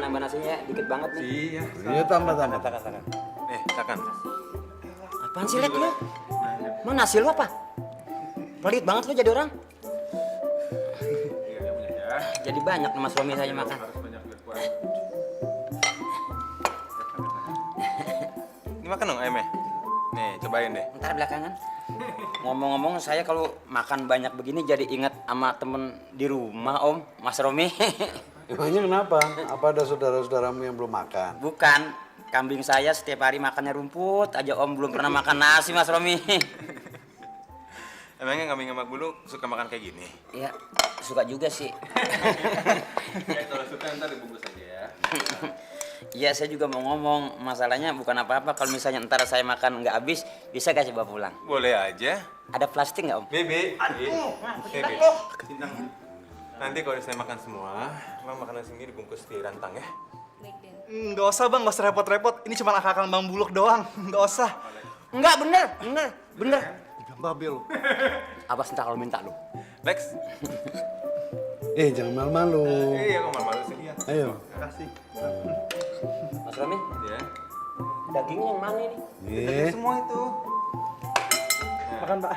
nambah nasinya ya, dikit banget nih. Iya. Iya, tambah. Takan. Takan. Apaan sih, Lek, lu? Mana nasi lu apa? Pelit banget lu jadi orang. Iya, banyak ya. Jadi banyak nih Mas Romi saya makan. Harus banyak biar kuat. Ini makan dong ayamnya. Nih, cobain deh. Ntar belakangan. Ngomong-ngomong, saya kalau makan banyak begini jadi ingat sama temen di rumah, Om, Mas Romi. Emangnya kenapa? Apa ada saudara-saudaramu yang belum makan? Bukan, kambing saya setiap hari makannya rumput aja, Om. Belum pernah makan nasi, Mas Romi. Emangnya kambing sama bulu suka makan kayak gini? Ya, suka juga sih. Ya, kalau suka ntar dibungkus aja ya. Iya, saya juga mau ngomong. Masalahnya bukan apa-apa. Kalau misalnya ntar saya makan nggak habis, bisa gak coba pulang? Boleh aja. Ada plastik nggak, Om? Bebe. Bebe. Sintang. Nanti kalau saya makan semua, Bang makan nasi ini dibungkus di rantang ya. Nggak usah bang, nggak usah repot-repot. Ini cuma akal Bang Buluk doang. Nggak usah. Enggak, bener. Gak babe lu. Abas ntar kalau minta lu. Lex. Jangan malu-malu. Iya, kok malu sih? Ayo. Makasih. Mas Romi, Ya. dagingnya yang mana ini? Nih. Semua itu. Nah, Makan pak.